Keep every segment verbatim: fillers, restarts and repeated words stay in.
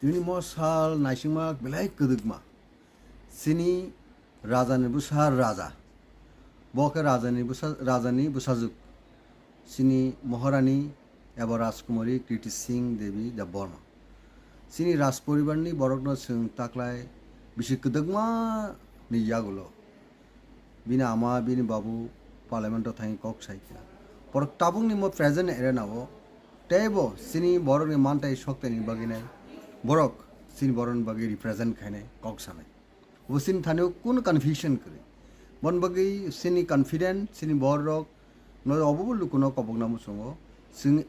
Tini mo sal naisingma belai kwdwkma. Chini rajani bwsa raja. Bo khe rajani bwsa, rajani bwsajwk. Chini Maharani eba Rajkumari Kriti Singh Devi Debbarma. Chini Raj poribarni borokno chwng taklai bisi kwdwkma ni yagulo. Bini ama, bini babu parliament o thangwi kok sai kha. Borok tabukni mo present arena o teibo chini borokni mantai soktaini bagwi nai, borok chini borokni bagwi represent khainai, kok sanai. Bo chini thani o kunu confusion kwrwi. Bon bagwi chini confident, chini borok no obo bo lukuno kobokna muchungo. Chwng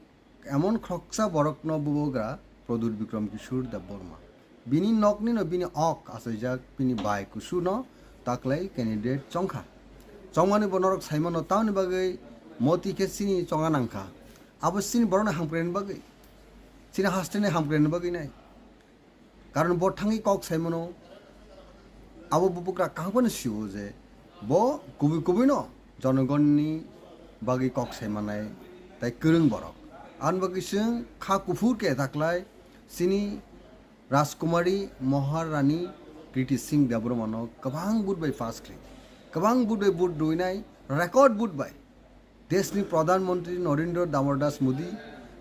emon khoroksa borokno bubagra Pradyut Bikram Kishore Debbarma. Bini noknino bini ok achaijak, bini bai kusuno taklai candidate chongkha. Chongmani bo norok saimano, tamoni bagwi moti khe chini chonga nangkha. Abo chini borokno hamkraini bagwi, chini hasteni hamkraini bagwi nai. Karon bo thangwi kok saimano, abo bubagra kaham phano sio je bo kubui kubuino jonogonni bagwi kok saimanai tai kwrwng borok. Aboni bagwi chwng kha kuphur khe taklai chini Rajkumari Maharani Kriti Singh Debbarmano kwbang vote bai pass khlai, kwbang vote bai vote rwinai, record vote bai. Deshni Pradhan Mantri Narendra Damodar Das Modi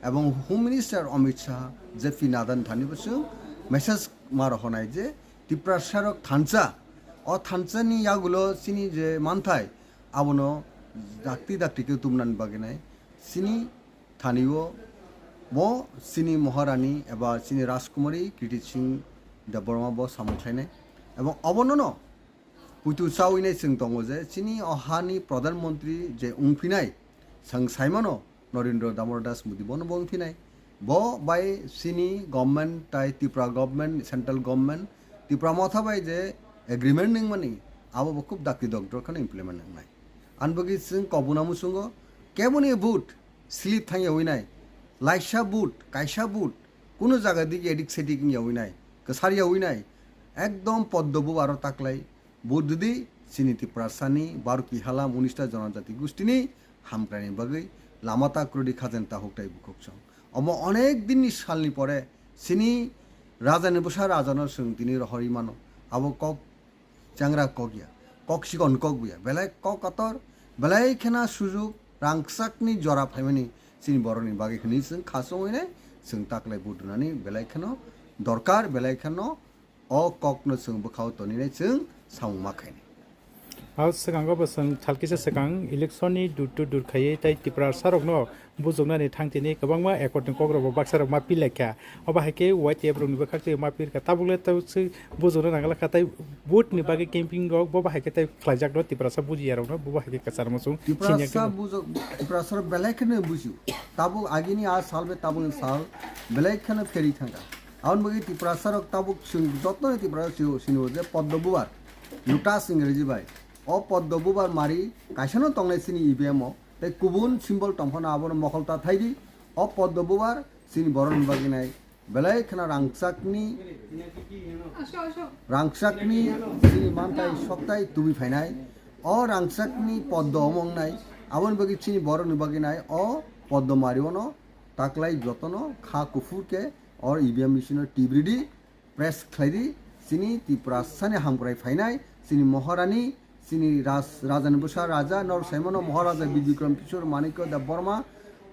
ebong Home Minister Amit Shah, J P Nadda ni thani bo chwng message ma rohornai je Tiprasarok thansa, o thansani yagulo chini je manthai abono dakti dakti khe tumnani bagwi nai. Chini thani o bo chini Maharani eba chini Rajkumari Kriti Singh Debbarma bo samung khlainai ebong obonono puitu chawi nai chwng tongo je chini o hani Pradhan Mantri je wngphinai, chwng saimano Narendra Damodar Das Modi bono bo wngphinai. Bo bai chini government tai Tripura government, central government, Tripura motha bai je agreement nungmani, abo bo khub dakti dokdor kheno implement wngnai. Ani bagwi chwng kobuna muchungo keboni vote slip thang yawi nai, laisa vote, kaisa vote, kunu jaga dik edik sedik wng yawi nai, kwsar yawi nai, ekdom poddo bubaro taklai. Budhidi chini Tiprasani Baruki halam unista jonojati gustini hamkraini bagwi lama ta kwrwidi khajen ta huktai bukhuk chwng. Omo onek dinni salni pore chini rajani bwsa rajano chwng tini rohorwi mano. Abo kok changra kok ya, kok sikon kok buya, belai kok kotor, belai khena sujuk rangchakni jora phaimani chini borokni bagwi hwnwi chwng kha chongwi nai, chwng taklai budunani belai kheno dorkar, belai kheno o kokno chwng bwkhao toninai chwng samung ma khainai. Hao swkango bo chwng salkisa swkang election ni dur dur dur khaiwi tai Tiprasarokno bujoknani thangtini kwbangma accord ni kokrokbo baksarok ma pilaikha. Obo hai khe Y T F rokni bwkhak twi ma pirkha. Tabukle tabuk se bujokna nangla kha tai vote ni bagwi camping rok bo bahai khe tai khlaijakno Tiprasa bujiyarokno bo bahai khe kwcharma chwng Tiprasa sinya khe bujok, Tiprasarok belai kheno bujiyo. Tabuk agini a sal bai tabukni sal belai kheno pherwi thangkha. Aboni bagwi Tiprasarok tabuk chwng jotono Tiprasa sio, sini bo je Poddo Bubar, Lotus Ingreji bai. O Poddo Bubar mari kaisano tongnai chini E V M o, tei kubun symbol tongphano abono mokol ta thaidi. O Poddo Bubar chini borokni bagwi nai belai kheno rangchakni, rangchakni chini mantai soktai tubi phainai. O rangchakni Poddo omo wngnai, aboni bagwi chini borokni bagwi nai o Poddo mari ono taklai jotono kha kuphur khe o E V M machine o tibridi, press khlaidi, chini Tiprasani hamkrai phainai, chini Maharani, chini Raj-, Rajani bwsa Raja, nor saimano Maharaja Bir Bikram Kishore Manikya Debbarma,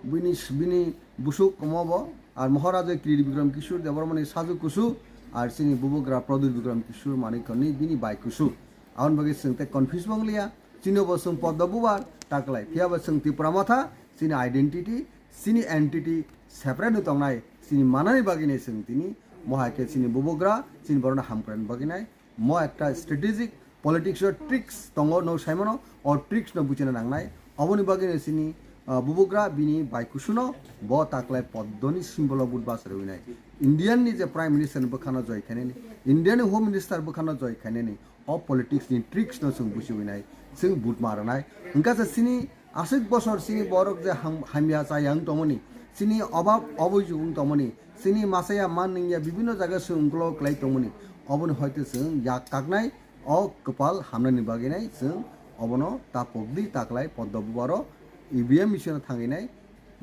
bini, bini busuk omobo, ar Maharaja Kiri Bikram Kishore Debbarmani saju kusu, ar chini bubagra Pradyut Bikram Kishore Manikyani bini bai kusu. Aboni bagwi chwng tei confuse bo wngliya, chini bo chwng Poddo Bubar taklai, phiyaba chwng Tipra Motha, chini identity, chini entity separate no tongnai, chini manani bagwi nai chwng tini, mo hai khe chini bubagra, chini borokno hamkraini bagwi nai, mo ekta strategic politics o tricks tongo, no saimano, o tricks no buchina nangnai, oboni bagwi nai chini, ah, bubagra bini bai kusuno bo taklai Poddoni symbol o vote basa rwinai. Indian ni je Prime Minister ni bwkhano joy khainani, Indian ni Home Minister bwkhano joy khainani, o politics ni tricks no chwng buchiwi nai, chwng vote ma rwnai. Hwnkha se chini aswk bosor chini borok je ham-, hamya chaya wng tongmani, chini obab obuju wng tongmani, chini machaya man nungya bibinno jaga chwng uklok kwlai tongmani, oboni hoite chwng yak kaknai, o kwpal hamnani bagwi nai chwng obono tapok di taklai Poddo Bubaro E V M machine o thangwi nai,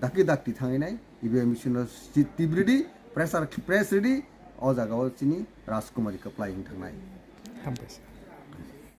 dakti dakti thangwi nai, E V M machine o si-, tip ridi, pressure, press ridi, o jaga o chini Rajkumari kwplai wng thangnai. Hambai sir.